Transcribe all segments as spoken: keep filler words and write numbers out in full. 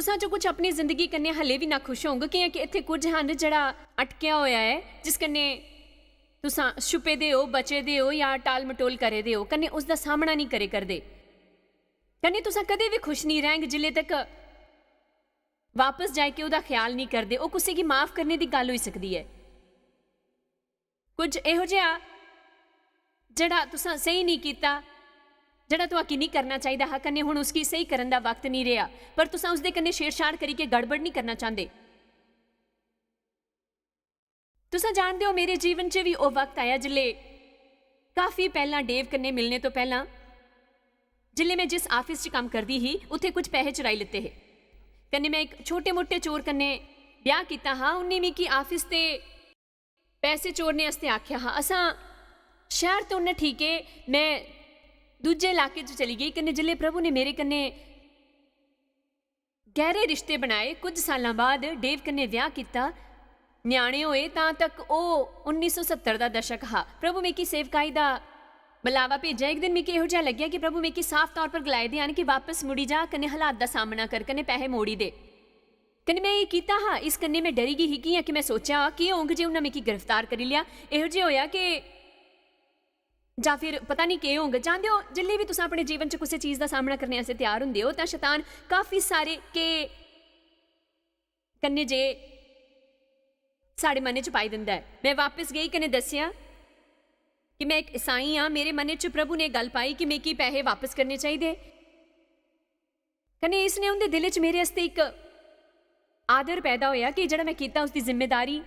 तुसां च कुछ अपनी जिंदगी कन्नै हले बी ना खुश होंग, कि'यां कि इत्थै कुछ हन जेह्ड़ा अटकेआ होआ ऐ, जिस कन्नै तुसां छुपे दे ओ, बचे दे ओ जां टाल मटोल करे दे ओ, कन्नै उसदा सामना नहीं करे करदे। कन्नै तुसां कदें बी खुश नहीं रैंह्ग जिल्ले तक वापस जाइयै ओह्दा ख्याल नहीं करदे। ओह् कुसै गी माफ करने दी गल्ल होई सकदी ऐ। कुछ एहो जेहा जेह्ड़ा तुसां स्हेई नहीं कीता, जेह्ड़ा तुआकी नहीं करना चाहिदा हा, कन्नै हुन उसगी स्हेई करन दा वक्त नहीं रेहा, पर तुसां उसदे कन्नै छेड़छाड़ करियै गड़बड़ नहीं करना चांह्दे। तुसां जानदे ओ, मेरे जीवन च बी ओह् वक्त आया जिल्ले काफी पैह्लां, डेव कन्नै मिलने तो पैह्लां, जिल्ले में जिस आफिस च कम्म करदी ही, उत्थै कुछ पैहे चुराई लैते हे। कन्नै में इक छोटे-मोटे चोर कन्नै ब्याह कीता हा। उन्नै मिगी आफिस दे पैसे चोरने आस्तै आखेआ हा। असां शैह्र ते उन्नै ठीक ऐ, में दूजे इलाके च चली गेई। कन्नै जिल्ले प्रभु ने मेरे कन्नै गैह्रे रिश्ते बनाए, कुछ सालां बाद डेव कन्नै ब्याह कीता, ञ्याणे होए, तां तक ओह् उन्नी सौ सत्तर दा दशक हा। प्रभु मिगी सेवकाई दा बलावा भेजेआ। इक दिन मिगी एहो जेहा लग्गेआ कि प्रभु मिगी साफ तौर पर गलाए दे हन कि बापस मुड़ी जा, कन्नै हालात दा सामना कर, कन्नै पैहे मोड़ी दे। कन्नै में एह् कीता हा, इस कन्नै में डरी गेई ही, कि'यां कि में सोचेआ, "केह् होंग जे उन्नै मिगी गिरफ्तार करी लेआ?" एहो जेहा होएआ कि जां फिर पता निं केह् होंग। जानदे ओ, जिल्लै बी तुस अपने जीवन च कुसै चीज दा सामना करने आस्तै त्यार होंदे ओ, तां शैतान काफी सारे के कन्नै जे साढ़े मनै च पाई दिंदा ऐ। में वापस गेई कन्नै दस्सेआ कि में इक ईसाई आं। मेरे मनै च प्रभु ने गल्ल पाई कि मिगी पैहे वापस करने चाहिदे। कन्नै इसने उं'दे दिलै च मेरे आस्तै इक आदर पैदा होएआ कि जेह्ड़ा में कीता, उसदी जिम्मेदारी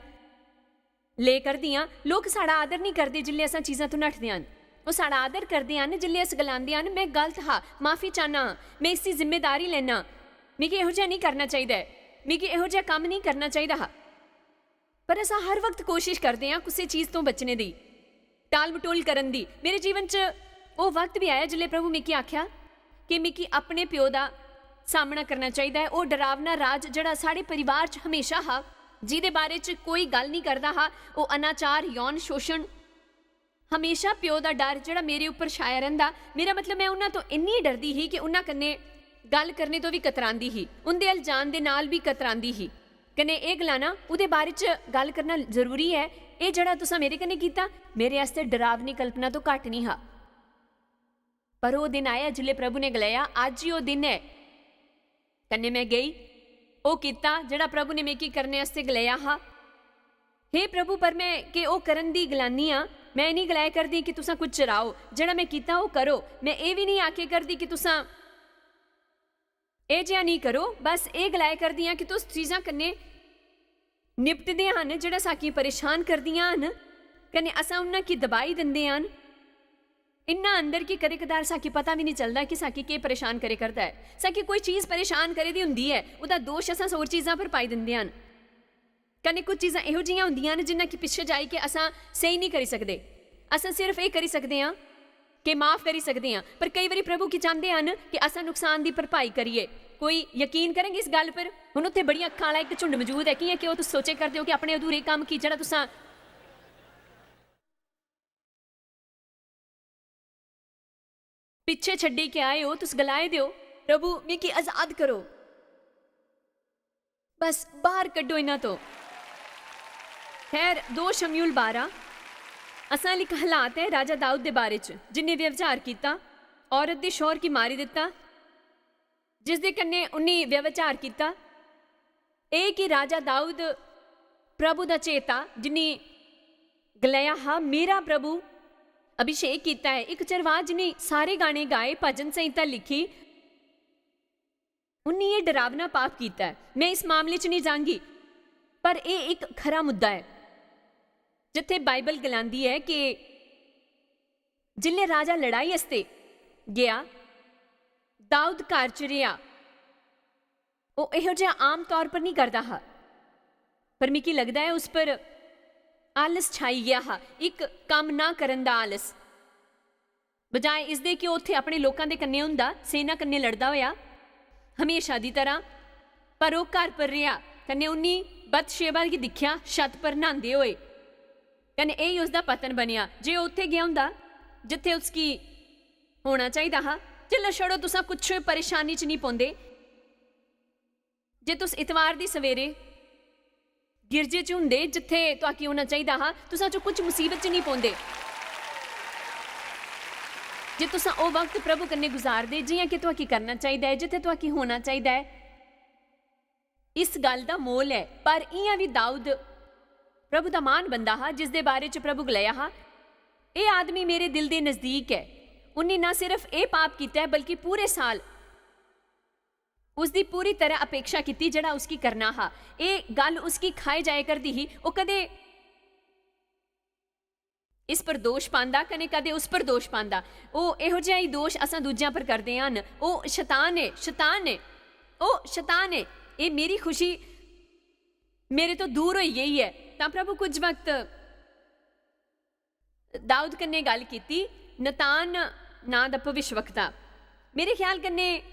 ले करदी आं। लोक साढ़ा आदर निं करदे जिसलै असां चीजां तो नठदे हन। ओह् साढ़ा आदर करदे हन जिसलै अस गलांदे हन, "में गलत हा, माफी चाह्न्ना आं, में इसदी जिम्मेदारी लैन्ना, मिगी एहो जेहा निं करना चाहिदा ऐ, मिगी एहो जेहा कम्म निं करना चाहिदा हा।" पर असां हर वक्त कोशिश करदे आं कुसै चीज तो बचने दी, टाल मटोल करन दी। मेरे जीवन च ओह् वक्त बी आया जिसलै प्रभु मिगी आखेआ कि मिगी अपने प्यो दा सामना करना चाहिदा ऐ। ओह् डरावना राज जेह्ड़ा साढ़े परिवार च हमेशा हा, जिदे बारे च कोई गल्ल निं करदा हा, ओह् अनाचार, यौन शोषण, हमेशा प्यो दा डर जेह्ड़ा मेरे उप्पर छाया रैंह्दा। मेरा मतलब, में उन्हां तो इन्नी डरदी ही कि उन्हां कन्नै गल्ल करने तो बी कतरांदी ही, उं'दे अल जान दे नाल बी कतरांदी ही। कन्नै एह् गलाना, "ओह्दे बारे च गल्ल करना जरूरी ऐ, एह् जेह्ड़ा तुसां मेरे कन्नै कीता, मेरे आस्तै डरावनी कल्पना तो घट्ट निं हा।" पर ओह् दिन आया जिसलै प्रभु ने गलाया, "अज्ज ही ओह् दिन ऐ।" कन्नै में गेई, ओह् कीता जेह्ड़ा प्रभु ने मिगी करने आस्तै गलाया हा। "हे प्रभु, पर में केह् ओह् करन दी गलानी आं? में एह् निं गलाया करदी कि तुसां कुछ चराओ, जेह्ड़ा में कीता ओह् करो। में एह् बी निं आखे करदी कि तुसां एह् जेहा निं करो।" बस एह् गलाया करदी आं कि तुस चीजां कन्नै निपटदे हन जेह्ड़ा साकी परेशान करदियां हन, कन्नै असां उन्हां गी दबाई दिंदे हन। इन्ना अंदर कि कदें कदार साकी पता बी निं चलदा कि साकी केह् परेशान करे करदा ऐ। साकी कोई चीज परेशान करे दी होंदी ऐ, ओह्दा दोश असां होर चीजां पर पाई दिंदे हन। कन्नै कुछ चीजां एहो जिहियां होंदियां न जिन्ना कि पिच्छे जाई के असां स्हेई निं करी सकदे। असां सिर्फ एह् करी सकदे आं कि माफ करी सकदे आं, पर केई बारी प्रभु की चांह्दे हन कि असां नुकसान दी भरपाई करिए। कोई यकीन करग इस गल्ल पर? हुन उत्थे बड़ियां अक्खां आह्ला इक झुंड मजूद ऐ। कि'यां कि ओह् तुस सोचे करदे ओ कि अपने अधूरे कम्म की जेह्ड़ा तुसां पिच्छे छड्डी के आए ओ, तुस गलाए दे ओ, "प्रभु, मिगी आजाद करो, बस बाहर कड्डो इन्हां तो।" खैर, दो शमूएल बारां, असां अल्ल इक हालात ऐ राजा दाऊद दे बारे च, जिन्ने व्यभिचार कीता, औरत दे शौहर गी मारी दित्ता, जिसदे कन्नै उन्नी व्यभिचार कीता। एह् कि राजा दाऊद प्रभु दा चेता, जिन्नी गलाया हा, "मेरा प्रभु अभिषेक कीता ऐ।" इक चरवाह जिन्नी सारे गाने गाए, भजन संहिता लिखी, उन्नी एह् डरावना पाप कीता ऐ। में इस मामले च निं जांगी, पर एह् इक खरा मुद्दा ऐ। जित्थै बाइबल गलांदी ऐ कि जिसलै राजा लड़ाई आस्तै गेआ, दाऊद घर च रेहा। ओह् एहो जेहा आम तौर पर निं करदा हा, पर मिगी लगदा ऐ उस पर आलस छाई गेआ हा, इक कम्म ना करन दा आलस। बजाए इसदे कि ओह् उत्थै अपने लोकां दे कन्नै होंदा, सेना कन्नै लड़दा होएआ, हमेशा दी तरह, पर ओह् घर पर रेहा, कन्नै उन्नी बतशेबा गी दिक्खेआ, छत पर न्हांदे होए। कन्नै एही उसदा पतन बनेआ। जे ओह् उत्थै गेआ होंदा, जित्थै उसगी होना चाहिदा हा, चलो, छड़ो, तुसां कुछ परेशानी च निं पौंदे। जे तुस इतवार दी सवेरे गिरजे च हुंदे, जित्थै तुआकी होना चाहिदा हा, तुसां चो कुछ मुसीबत च नेईं पौंदे। जे तुसां ओह् वक्त प्रभु कन्नै गुजारदे जि'यां कि तुआकी करना चाहिदा ऐ, जित्थै तुआकी होना चाहिदा ऐ, इस गल्ल दा मोल ऐ। पर इ'यां बी दाऊद प्रभु दा म्हान बंदा हा, जिसदे बारे च प्रभु गलाया हा, "एह् आदमी मेरे दिल दे नजदीक ऐ।" उन्नी ना सिर्फ एह् पाप कीता ऐ, बल्कि पूरे साल उसदी पूरी तरह अपेक्षा कीती, जेह्ड़ा उसकी करना हा। एह् गल्ल उसकी खाए जाए करदी ही। ओह् कदें इस पर दोश पांदा, कने कदें उस पर दोश पांदा। ओह् एहो जेहा ही दोश असां दूजेआं पर करदे हन। ओह् शतान ऐ, शतान ऐ, ओह् शतान ऐ। एह् मेरी खुशी मेरे तो दूर होई गेई ऐ। तां प्रभु कुछ वक्त दाऊद कन्नै गल्ल कीती, नतान नां दा भविष्यवक्ता। मेरे ख्याल कन्नै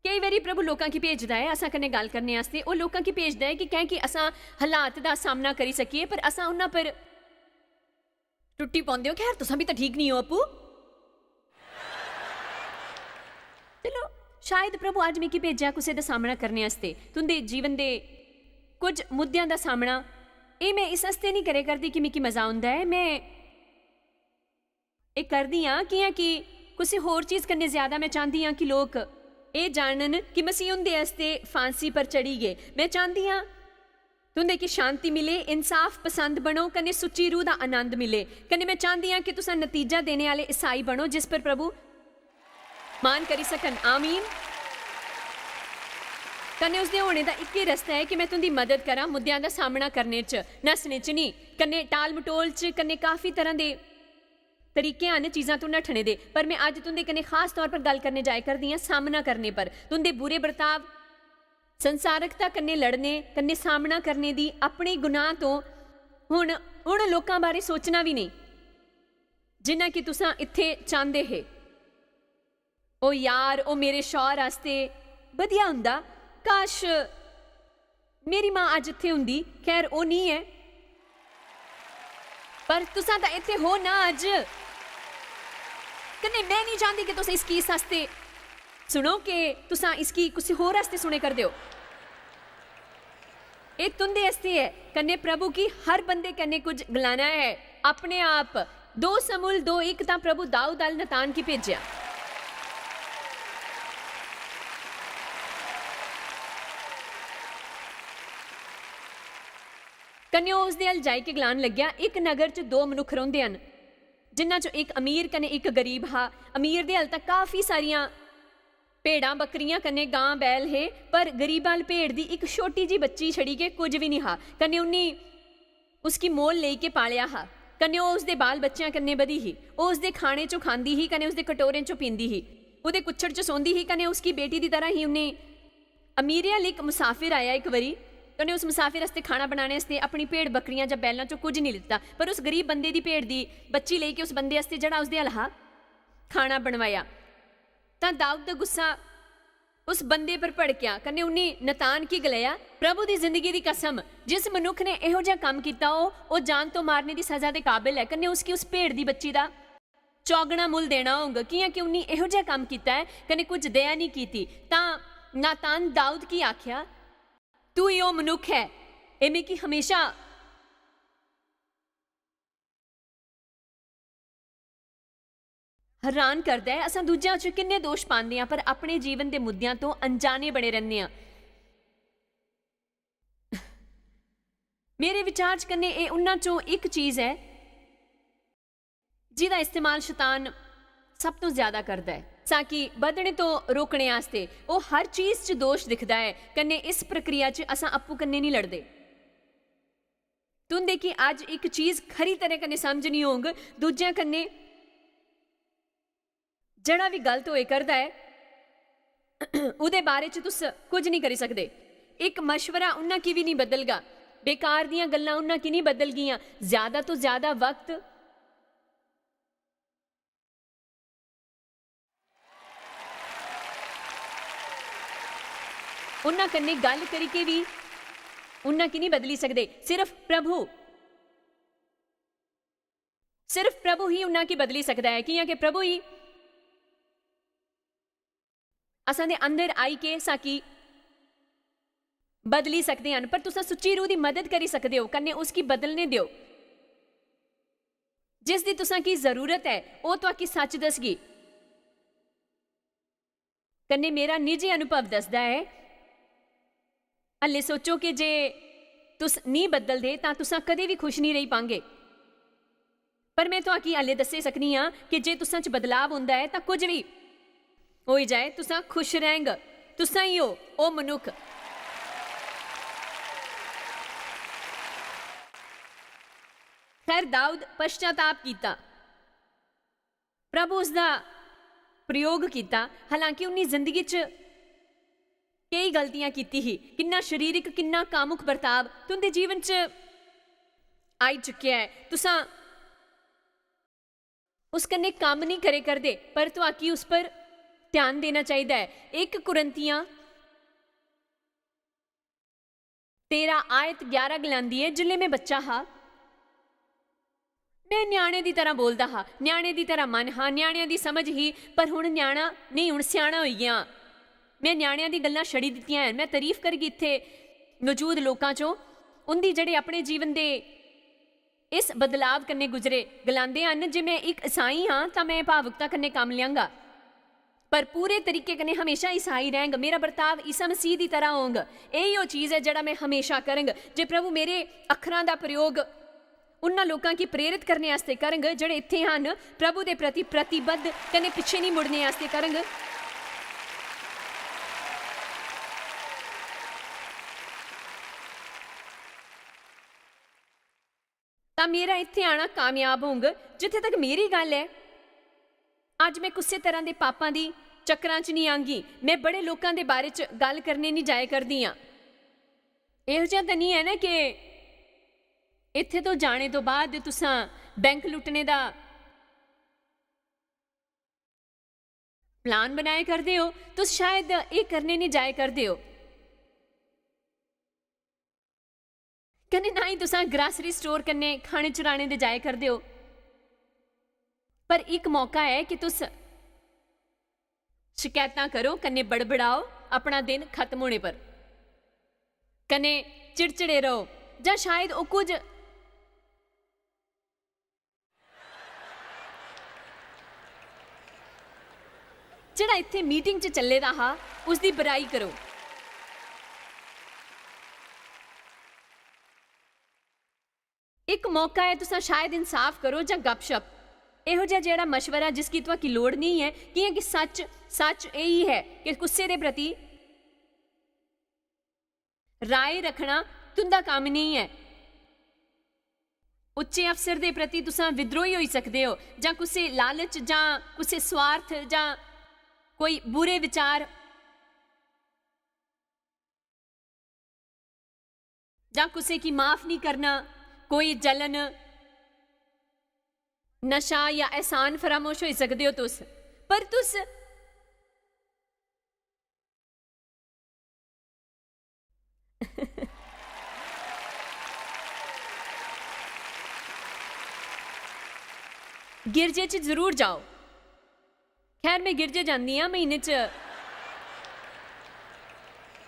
केई बारी प्रभु लोकां गी भेजदा ऐ असां कन्नै गल्ल करने आस्तै। ओह् लोकां गी भेजदा ऐ कि कैंह् कि असां हालात दा सामना करी सकिए, पर असां उन्हां पर टुट्टी पौंदे ओ। खैर, तुसां बी तां ठीक निं ओ आपूं। चलो, शायद प्रभु अज्ज मिगी भेजेआ कुसै दा सामना करने आस्तै, तुं'दे जीवन दे कुछ मुद्देआं दा सामना। एह् में इस आस्तै निं करे करदी कि मिगी मजा औंदा ऐ, में एह् करदी आं कि'यां कि कुसै होर चीज कन्नै ज्यादा में चांह्दी आं कि लोक एह् जानन कि मसीह उं'दे आस्तै फांसी पर चढ़ी गे। में चांह्दी आं तुं'दे गी शांति मिले, इंसाफ पसंद बनो, कन्नै सुच्ची रूह दा आनंद मिले। कन्नै में चांह्दी आं कि तुसां नतीजा देने आह्ले ईसाई बनो, जिस पर प्रभु मान करी सकन। आमीन। कन्नै उसदे होने दा इक्कै रस्ता ऐ कि में तुं'दी मदद करां मुद्देआं दा सामना करने च, नस्सने च निं, कन्नै टाल मटोल च, कन्नै काफी तरह दे तरीके हन चीजां तों नठने दे। पर में अज्ज तुं'दे कन्नै खास तौर पर गल्ल करने जाए करदी आं सामना करने पर, तुं'दे बुरे बर्ताव, संसारकता कन्नै लड़ने, कन्नै सामना करने दी अपने गुनाह तों। हुन उन लोकां बारै सोचना बी नेईं जिन्ना कि तुसां इत्थै चांह्दे हे। ओ यार, ओ मेरे शौहर आस्तै बधिया हुंदा। काश, मेरी मां अज्ज इत्थै हुंदी। खैर, ओह् निं ऐ। पर तुसां तां इत्थै हो ना अज्ज। कन्नै में निं चांह्दी कि तुस इस केस आस्तै सुनो, कि तुसां इसगी कुसै होर आस्तै सुने करदे ओ। एह् तुं'दे आस्तै ऐ। कन्नै प्रभु गी हर बंदे कन्नै कुछ गलाना ऐ। अपने आप, दो शमूएल दो इक तां प्रभु दाऊद अल नतान गी भेजेआ। कन्नै ओह् उसदे अल जाई के गलान लग्गेआ, "इक नगर च दो मनुक्ख रौंह्दे हन, जिन्हां चों इक अमीर कन्नै इक गरीब हा। अमीर दे अल तां काफी सारियां भेड़ां, बकरियां कन्नै गां, बैल हे, पर गरीबा अल भेड़ दी इक छोटी जी बच्ची छड़ी के कुछ बी निं हा। कन्नै उन्नी उसगी मोल लेई के पालेआ हा। कन्नै ओह् उसदे बाल बच्चेआं कन्नै बधी ही। ओह् उसदे खाने चों खांदी ही, कन्नै उसदे कटोरें चों पींदी ही। ओह्दे कुच्छड़ च सौंदी ही, कन्नै उसकी बेटी दी तरह ही। उन्नी अमीरे अल इक मुसाफिर आया इक बारी, कन्नै उस मुसाफिर आस्तै खाना बनाने आस्तै अपनी भेड़, बकरियां जां बैलां चों कुछ निं लित्ता, पर उस गरीब बंदे दी भेड़ दी बच्ची लेई के उस बंदे आस्तै, जेह्ड़ा उसदे अल हा, खाना बनवाया। तां दाऊद दा गुस्सा उस बंदे पर भड़केआ, कन्नै उन्नी नतान गी गलाया, "प्रभु दी जिंदगी दी कसम, जिस मनुक्ख ने एहो जेहा कम्म कीता हो, ओह् जान तो मारने दी सजा दे काबिल ऐ।" कन्नै उसगी उस भेड़ दी बच्ची दा चौगना मुल्ल देना होग, कि'यां कि उन्नी एहो जेहा कम्म कीता ऐ, कन्नै कुछ दया निं कीती। तां नातान दाऊद गी आखेआ, "तू ही ओह् मनुक्ख ऐ, एह् मिगी हमेशा हैरान करदा ऐ, असां दूजेआं च किन्ने दोश पांदे आं, पर अपने जीवन दे मुद्देआं तो अनजाने बने रैह्ने आं।" मेरे विचार च कन्नै एह् उन्हां चों इक चीज ऐ जिदा इस्तेमाल शतान सब तों ज्यादा करदा ऐ। असां गी बधने तो रोकने आस्तै ओह् हर चीज च दोश दिखदा ऐ, कन्नै इस प्रक्रिया च असां अप्पू कन्नै निं लड़दे। तुं'दे गी अज्ज इक चीज खरी तरह कन्नै समझनी होंग, दूजेआं कन्नै जेह्ड़ा बी गलत होए करदा ऐ, ओह्दे बारे च तुस कुछ निं करी सकदे। इक मशवरा उन्ना की बी निं बदलगा, बेकार दियां गल्लां उन्ना की निं बदलगियां। ज्यादा तो ज्यादा वक्त उन्ना कन्नै गल्ल करियै बी उन्ना की निं बदली सकदे। सिर्फ प्रभु सिर्फ प्रभु ही उन्ना गी बदली सकदा ऐ, कि'यां कि प्रभु ही असां दे अंदर आई के साकी बदली सकदे हन, पर तुसां सुच्ची रूह दी मदद करी सकदे ओ कन्नै उसगी बदलने देओ। जिस दी तुसां की जरूरत ऐ, ओह तुआकी सच दसगी। कन्नै मेरा निजी अनुभव दसदा ऐ। हल्ले सोचो कि जे तुस नीं बदलदे, तां तुसां कदें बी खुश नीं रेही पांगे। पर मैं तुआकी हल्ले दस्सी सकनी आं कि जे तुसां च बदलाव होंदा ऐ, तां कुछ बी होई जाए, तुसां खुश रैंह्ग। तुसां ही ओ, ओ मनुक्ख। खैर, दाऊद पश्चाताप कीता। प्रभु उसदा प्रयोग कीता, हालांकि उन्नी जिंदगी च केई गलतियां कीती ही। किन्ना शरीरक, किन्ना कामुक बर्ताव तुंदे जीवन च आई चुकेआ ऐ। तुसां उस कन्नै कम्म निं करे करदे, पर तुआकी उस पर ध्यान देना चाहिदा ऐ। इक कुरिन्थियां तेरां आयत ग्यारह गलांदी ऐ, "जिसलै में बच्चा हा, में ञ्याणे दी तरह बोलदा हा, ञ्याणे दी तरह मन हा, ञ्याणेआं दी समझ ही, पर हुन ञ्याणा नेईं, हुन स्याना होई गेआ। में ञ्याणेआं दी गल्लां छड़ी दित्तियां हैन।" में तरीफ करगी इत्थै मजूद लोकां चों, उं'दी जेह्ड़े अपने जीवन दे इस बदलाव कन्नै गुजरे। गलांदे हन जे में इक ईसाई हां, तां में भावुकता कन्नै कम्म लेआंगा, पर पूरे तरीके कन्नै हमेशा ईसाई रैंह्ग। मेरा बर्ताव ईसा मसीह दी तरह होंग। एही ओह् चीज ऐ जेह्ड़ा में हमेशा करंग। जे प्रभु मेरे अक्खरां दा प्रयोग उन्हां लोकां गी प्रेरित करने आस्तै करंग जेह्ड़े इत्थै हन, प्रभु दे प्रति प्रतिबद्ध कन्नै पिच्छे निं मुड़ने आस्तै करंग, तां मेरा इत्थै आना कामयाब होंग। जित्थै तक मेरी गल्ल ऐ, अज्ज में कुसै तरह दे पापां दी चक्करां च निं आंगी। में बड़े लोकां दे बारे च गल्ल करने निं जाया करदी आं। एहो जेहा ते निं ऐ ना कि इत्थै तो जाने तो बाद तुसां बैंक लुट्टने दा प्लान बनाए करदे ओ, तुस शायद एह् करने निं जाए करदे ओ। कन्नै ना ही तुसां ग्रासरी स्टोर कन्नै खाने चुराने दे जाए करदे ओ। पर इक मौका ऐ कि तुस शकैतां करो, कन्नै बड़बड़ाओ अपना दिन खत्म होने पर, कन्नै चिड़चिड़े रहो, जां शायद ओह् कुछ जेह्ड़ा इत्थै मीटिंग च चल्ले दा हा, उसदी बुराई करो। इक मौका ऐ, तुसां शायद इंसाफ करो जां गपशप। एहो जेहा जेह्ड़ा मशवरा जिसकी तुआकी लोड़ नेईं ऐ, कि'यां कि सच, सच एही ऐ कि कुसै दे प्रति राय रखना तुं'दा कम्म नेईं ऐ। उच्चे अफसर दे प्रति तुसां विद्रोही होई सकदे ओ, जां कुसै लालच, जां कुसै स्वार्थ, जां कोई बुरे विचार, जां कुसै गी माफ निं करना, कोई जलन, नशा जां एहसान फरामोश होई सकदे ओ तुस, पर तुस गिरजे च जरूर जाओ। खैर, में गिरजे जन्नी आं, म्हीने च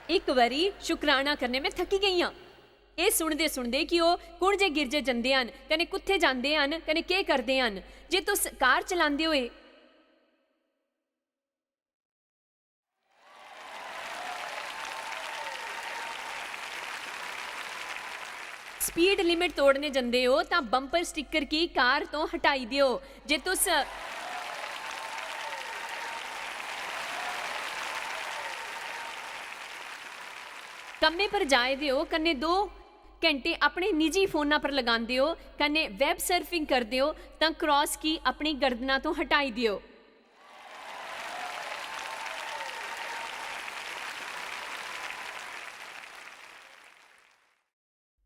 इक बारी शुकराना करने। में थक्की गेई आं एह् सुनदे सुनदे कि ओह् कु'न जे गिरजे जंदे हन, कन्नै कुत्थै जंदे हन, कन्नै केह् करदे हन। जे तुस कार चलांदे होए स्पीड लिमिट तोड़ने जंदे ओ, तां बंपर स्टिकर गी कार तो हटाई देओ। जे तुस कम्मै पर जाए दे ओ, कन्नै दो घैंटे अपने निजी फोना पर लगांदे ओ, कन्नै वेब सर्फिंग करदे ओ, तां क्रॉस गी अपनी गर्दना तो हटाई देओ।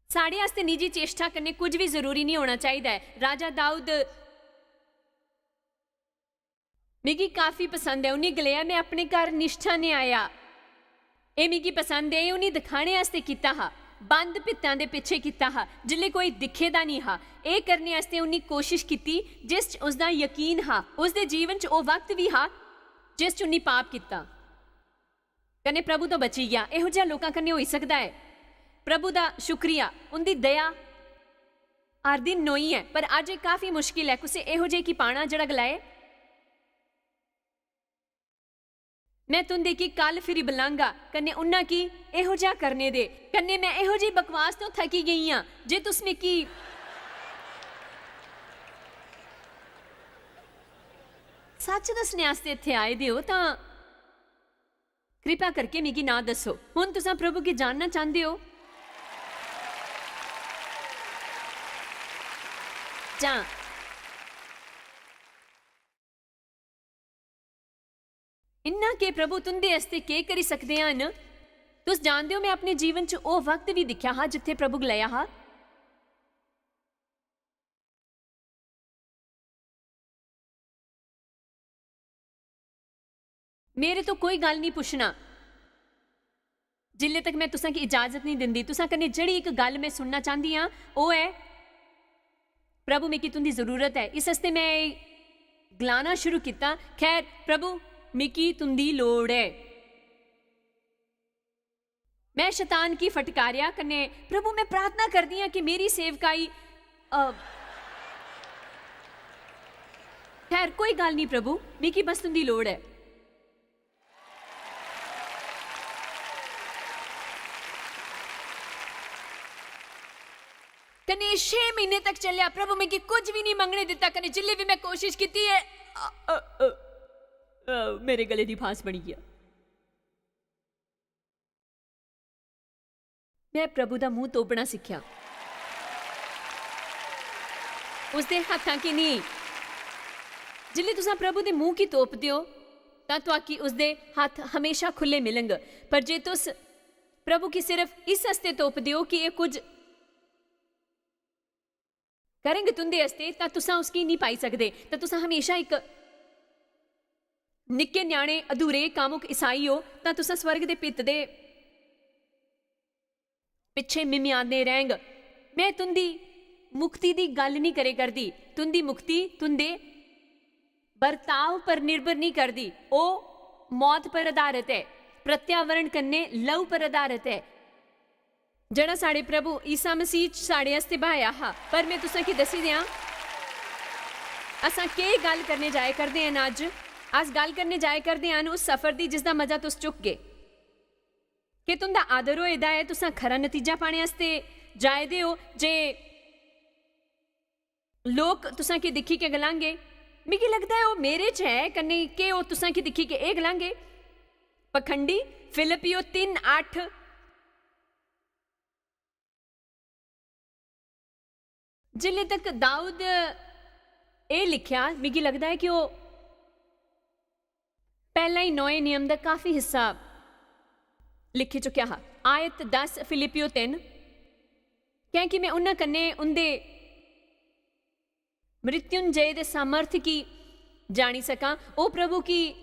साढ़े आस्तै निजी चेष्टा कन्नै कुछ बी जरूरी निं होना चाहिदा ऐ। राजा दाऊद मिगी काफी पसंद ऐ। उ'नें गलाया, "में अपने घर निश्ठा ने आया।" एह् मिगी पसंद ऐ। एह् उ'नें दिखाने आस्तै कीता हा, बंद भित्तां दे पिच्छे कीता हा, जिसलै कोई दिक्खे दा निं हा। एह् करने आस्तै उ'नें कोशश कीती जिस च उसदा यकीन हा। उसदे जीवन च ओह् वक्त बी हा जिस च उ'नें पाप कीता। कन्नै प्रभु तो बची गया। एहो जेहा लोकां कन्नै होई सकदा ऐ। प्रभु दा शुक्रिया, उंदी दया हर दिन नोई ऐ, पर अज्ज एह् काफी मुश्किल ऐ कुसै एहो जेही गी पाना जेह्ड़ा गलाए, "मैं तुंदे गी कल फिरी बलांगा," कन्नै उन्ना की एहो जेहा करने दे, कन्नै "मैं एहो जेही बकवास तो थकी गई आं, जे तुस मिगी सच दस्सने आस्तै इत्थै आए दे ओ तां कृपा करके मिगी ना दस्सो।" हुन तुसां प्रभु गी जानना चांह्दे ओ? जां इन्ना के प्रभु तुंदे आस्तै केह् करी सकदे हन? तुस जानदे ओ, मैं अपने जीवन च ओह् वक्त बी दिक्खेआ हा जित्थै प्रभु गलाया हा, "मेरे तो कोई गल्ल निं पुच्छना, जिल्ले तक मैं तुसां गी इजाजत निं दिंदी। तुसां कन्नै जेह्ड़ी इक गल्ल मैं सुनना चांह्दी आं, ओह् ऐ, प्रभु, मिगी तुंदी जरूरत ऐ, इस आस्तै मैं एह् गलाना शुरू कीता, खैर, प्रभु, मिगी तुंदी लोड़ ऐ।" मैं शैतान गी फटकारेआ कन्नै, "प्रभु, मैं प्रार्थना करदी आं कि मेरी सेवकाई, अ, खैर, कोई गल्ल निं प्रभु, मिगी बस तुंदी लोड़ ऐ।" कन्नै छे म्हीने तक चलेआ, प्रभु मिगी कुछ बी निं मंगने दित्ता, कन्नै जिल्लै बी मैं कोशिश कीती ऐ, अ, अ, अ, अ, मेरे गले दी फांस बनी गेआ। मैं प्रभु दा मूंह तोपना सिक्खेआ। उसदे हत्थां गी नेईं। जिसलै तुसां प्रभु दे मूंह गी तोपदे ओ, तां तुआकी उसदे हत्थ हमेशा खु'ल्ले मिलंग। पर जे तुस प्रभु गी सिर्फ इस आस्तै तोपदे ओ कि एह् कुछ करंग तुंदे आस्तै, तां तुसां उसगी निं पाई सकदे। तां तुसां हमेशा इक निक्के ञ्याणे, अधूरे, कामुक ईसाई ओ, तां तुसां स्वर्ग दे भित्त दे पिच्छें मिम्याने रैंह्ग। में तुं'दी मुक्ति दी गल्ल निं करे करदी। तुं'दी मुक्ति तुं'दे बर्ताव पर निर्भर निं करदी। ओह् मौत पर आधारत ऐ, प्रत्यावरण कन्नै लहू पर आधारत ऐ, जेह्ड़ा साढ़े प्रभु ईसा मसीह च साढ़े आस्तै बहाया हा। पर में तुसें गी दस्सी देआं, असां केह् गल्ल करने जाए करदे हन अज्ज। अस गल्ल करने जाए करदे हन उस सफर दी जिसदा मजा तुस चुकगे। केह् तुं'दा आदर होए दा ऐ? तुसां खरा नतीजा पाने आस्तै जाए दे ओ जे लोक तुसां गी दिक्खी के गलांगे, "मिगी लगदा ऐ ओह् मेरे च ऐ," कन्नै केह् ओह् तुसां गी दिक्खी के एह् गलांगे? पखंडी। फिलिपियो तिन्न अट्ठ। जिल्ले तक दाऊद एह् लिखेआ, मिगी लगदा ऐ कि ओह् पैह्लें ही नोए नियम दा काफी हिस्सा लिखी चुकेआ हा। आयत दस फिलिपियो तिन्न, "क्योंकि में उन्हां कन्नै उं'दे मृत्युंजय दे सामर्थ गी जानी सकां।" ओह् प्रभु गी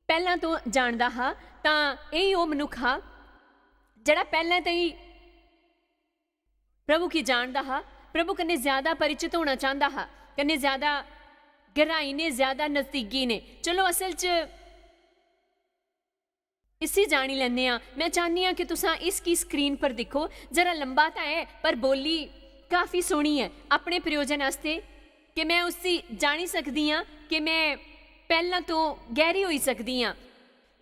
पैह्लां तो जानदा हा, तां एही ओह् मनुक्ख हा जेह्ड़ा पैह्लें तो ही प्रभु गी जानदा हा, प्रभु कन्नै ज्यादा परिचित होना चांह्दा हा, कन्नै ज्यादा गैह्राई ने, ज्यादा नजदीकी ने। चलो, असल च इसी जानी लैन्ने आं। में चाह्न्नी आं कि तुसां इसगी स्क्रीन पर दिक्खो। जरा लंबा तां ऐ, पर बोली काफी सोह्नी ऐ। अपने प्रयोजन आस्तै कि में उसी जानी सकदी आं, कि में पैह्लां तो गैह्री होई सकदी आं।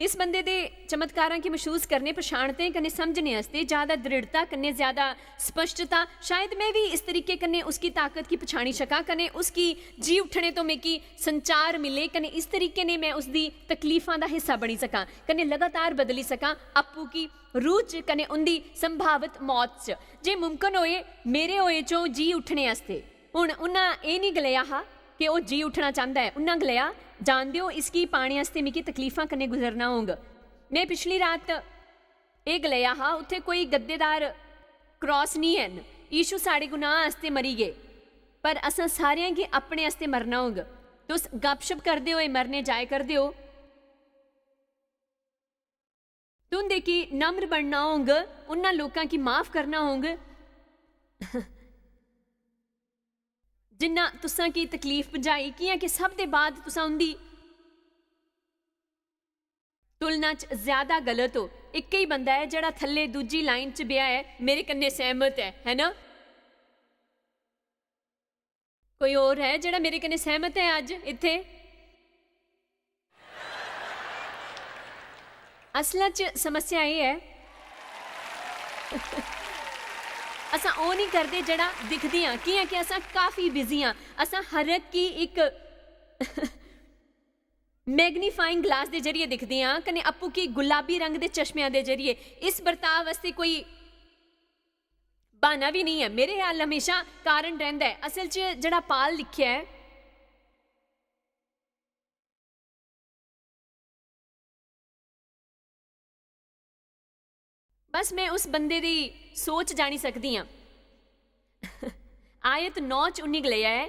इस बंदे दे चमत्कारां गी मसूस करने, पछानते कन्नै समझने आस्तै ज्यादा दृढ़ता कन्नै, ज्यादा स्पष्टता, शायद में भी इस तरीके कन्नै उसकी ताकत गी पछानी सकां, कन्नै उसकी जी उठने तो मिगी संचार मिले, कन्नै इस तरीके ने में उसदी तकलीफां दा हिस्सा बनी सकां, कन्नै लगातार बदली सकां अप्पू गी रूह च, कन्नै उं'दी संभावत मौत च। जे मुमकन होए, मेरे होए चो जी उठने आस्तै। हुन उन्ना एह् निं गलाया हा कि ओह् जी उठना चांह्दा ऐ। उन्ना गलाया, "जानदे ओ, इसगी पाने आस्तै मिगी तकलीफां कन्नै गुजरना होंग।" में पिछली रात एह् गलाया हा, "उत्थै कोई गद्देदार क्रॉस निं हैन। यीशु साढ़े गुनाह आस्तै मरी गे, पर असां सारेआं गी अपने आस्तै मरना होंग।" तुस गपशप करदे होए मरने जाए करदे ओ। तुं'दे गी नम्र बनना होंग, उन्ना लोकां गी माफ करना होंग जिन्ना तुसां गी तकलीफ पजाई, कि'यां कि सब दे बाद तुसां उं'दी तुलना च ज्यादा गलत हो। इक्कै ही बंदा ऐ जेह्ड़ा थल्ले दूजी लाइन च बेहा ऐ, मेरे कन्नै सैह्मत ऐ, है ना? कोई होर ऐ जेह्ड़ा मेरे कन्नै सैह्मत ऐ अज्ज इत्थै? असला च समस्या एह् ऐ, असां ओह् निं करदे जेह्ड़ा दिखदे आं, कि'यां कि असां काफी बिजी आं। असां हर इक गी इक मैग्नीफाइंग ग्लास दे जरिए दिखदे आं, कन्नै आपूं गी गुलाबी रंग दे चश्मेआं दे जरिए। इस बर्ताव आस्तै कोई ब्हाना बी निं ऐ। मेरे ख्याल म्हेशां कारण रैंह्दा ऐ। असल च जेह्ड़ा पाल लिखेआ ऐ, बस में उस बंदे दी सोच जानी सकदी आं। आयत नौ च उन्नी गलाया ऐ,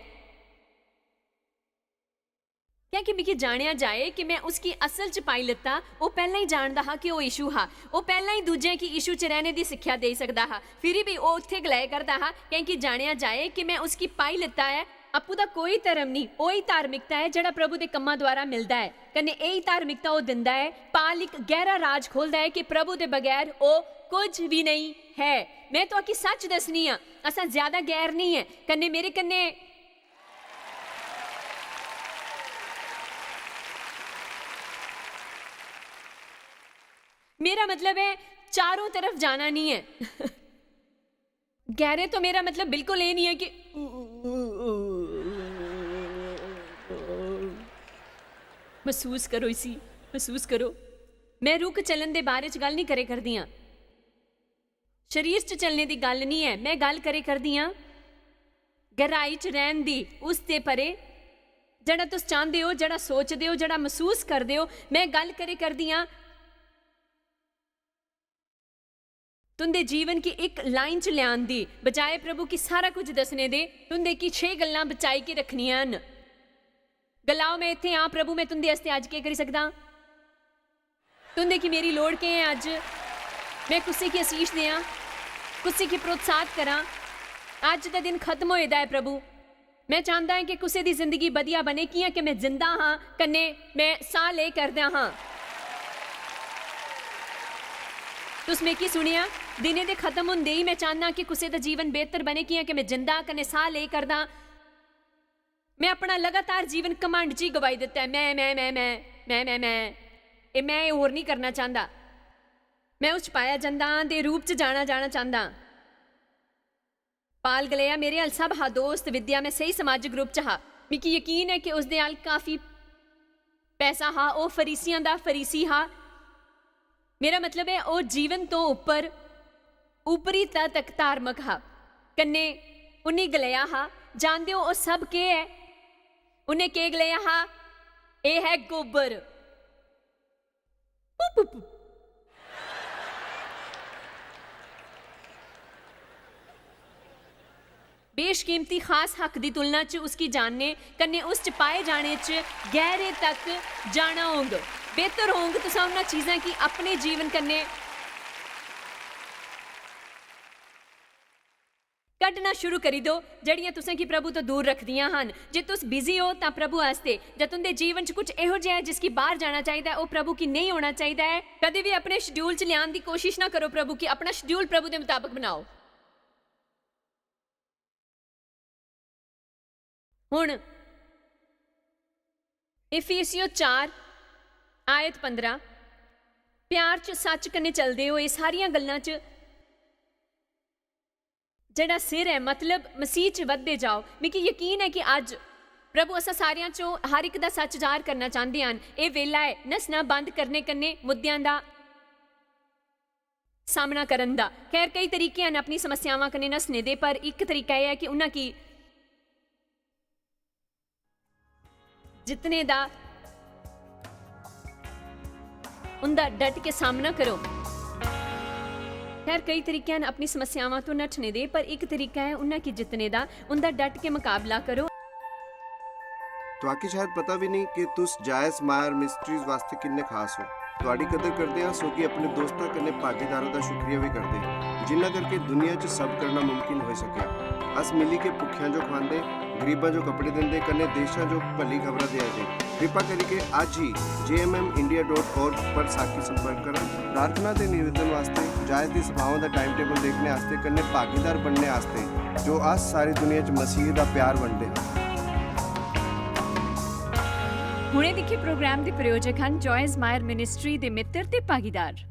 क्या कि मिगी जानेआ जाए कि में उसगी असल च पाई लैता। ओह् पैह्लां ही जानदा हा कि ओह् यीशु हा। ओह् पैह्लां ही दूजें गी यीशु च रैह्ने दी सिक्खेआ देई सकदा हा। फिरी बी ओह् उत्थै गलाए करदा हा, "क्योंकि जानेआ जाए कि में उसगी पाई लैता ऐ।" अप्पू दा कोई धर्म निं, ओही धार्मिकता ऐ जेह्ड़ा प्रभु दे कम्मां द्वारा मिलदा ऐ। कन्नै एही धार्मिकता ओह् दिंदा ऐ। पाल इक गैह्रा राज खोलदा ऐ कि प्रभु दे बगैर ओह् कुछ बी नेईं है। में तुआकी सच्च दस्सनी आं, असां ज्यादा गैर निं ऐ। कन्नै मेरे कन्नै मेरा मतलब ऐ, चारों तरफ जाना निं ऐ। गैह्रे तो मेरा मतलब बिल्कुल एह् निं ऐ कि मसूस करो इसी, मसूस करो। में रुख चलन दे बारे च गल्ल निं करे करदी आं। शरीर च चलने दी गल्ल निं ऐ, में गल्ल करे करदी आं गैह्राई च रैह्न दी, उस दे परे, जेह्ड़ा तुस चांह्दे ओ, जेह्ड़ा सोचदे ओ, जेह्ड़ा मसूस करदे ओ। में गल्ल करे करदी आं तुं'दे जीवन गी इक लाइन च लेआन दी, बजाए प्रभु गी सारा कुछ दस्सने दे। तुं'दे गी छे गल्लां बचाई के रक्खनियां न। गलाओ, "में इत्थै आं प्रभु, में तुं'दे आस्तै अज्ज केह् करी सकदा आं? तुं'दे गी मेरी लोड़ केह् ऐ अज्ज? में कुसै गी असीश देआं, कुसै गी प्रोत्साहत करां? अज्ज दा दिन खत्म होए दा ऐ प्रभु। में चांह्दा आं कि कुसै दी जिंदगी बधिया बने, कि'यां कि में जिंदा हां, कन्नै में साह् ले करदा हां।" तुस मिगी सुनेआ, दिनें दे खत्म होंदे ही में चाह्न्नां कि कुसै दा जीवन बेहतर बने, कि'यां कि में जिंदा कन्नै साह् ले करदा। में अपना लगातार जीवन घमंड च ही गवाई दित्ता ऐ। मैं, मैं, मैं, मैं, मैं, मैं, मैं। एह् मैं एह् होर निं करना चांह्दा। मैं उस च पाया जंदा आं दे रूप च जाना, जाना चांह्दा आं। पाल गलेआ, "मेरे अल सब हा दोस्त, विद्या में सही समाजिक रूप च हा। मिगी यकीन ऐ कि उसदे अल काफी पैसा हा, ओह् फरीसियां दा फरीसी हा। मेरा मतलब ऐ, ओह् जीवन तो उप्पर, ऊपरी तह तक धार्मिक हा।" कन्नै उन्नी गलाया हा, "जानदे ओ ओह् सब केह् ऐ?" उन्नै केह् गलाया हा? "एह् है गोबर।" पुप, पुप, पुप। बेशकीमती खास हक दी तुलना च उसगी जानने कन्नै उस च पाए जाने च गैह्रे तक जाना होंग। बेहतर होंग तुसां उन्हां चीजां गी अपने जीवन कन्नै कड्ढना शुरू करी दो जेह्ड़ियां तुसें गी प्रभु तो दूर रखदियां हन। जे तुस बिजी ओ तां प्रभु आस्तै, जां तुं'दे जीवन च कुछ एहो जेहा ऐ जिसगी बाह्र जाना चाहिदा ऐ, ओह् प्रभु गी नेईं होना चाहिदा ऐ, कदें बी अपने शेड्यूल च लेआन दी कोशिश ना करो प्रभु गी। अपना शेड्यूल प्रभु दे मताबक बनाओ। हुन इफिसियो चार आयत पंदरां, प्यार च सच्च कन्नै चलदे होए सारियां गल्लां च जेह्ड़ा सिर ऐ, मतलब मसीह च बधदे जाओ। मिगी यकीन ऐ कि अज्ज प्रभु असां सारेआं चों हर इक दा सच्च जाह्र करना चांह्दे हन। एह् वेल्ला ऐ नस्सना बंद करने कन्नै मुद्देआं दा सामना करन दा। खैर, केई तरीके हन अपनी समस्यावां कन्नै नस्सने दे, पर इक तरीका एह् ऐ कि उन्हां गी जितने दा उंदा डट के सामना करो। खैर, केई तरीके हन अपनी समस्यावां तो नठने दे, पर इक तरीका ऐ उन्हां गी जितने दा, उंदा डट के मकाबला करो। तुआकी शायद पता भी नहीं कि तुस जायस मायर मिस्ट्रीज वास्ते किन्ने खास हो। तुआडी कदर करदे आं, सो कि अपने दोस्तां कन्नै भागीदारां दा शुक्रिया भी करदे आं, जिन्ना करके दुनिया च सब करना मुमकिन होई सकेआ। अस मिली के भुक्खेआं जो खुआंदे, गरीबां जो कपड़े दिंदे, कन्नै देशां जो भली खबरां देआ दे। कृपा करियै अज्ज ही J M M India dot org पर साखी संपर्क करा। प्रार्थना ते निवेदन वास्ते, जायज दी सभाओं दा टाइम टेबल देखने आस्ते कन्नै भागीदार बनने आस्ते, जो अस सारी दुनिया च मसीह दा प्यार बंडदे हां। हुणे दिक्खे प्रोग्राम दे प्रायोजक हन जॉयज मायर मिनिस्ट्री दे मित्र ते भागीदार।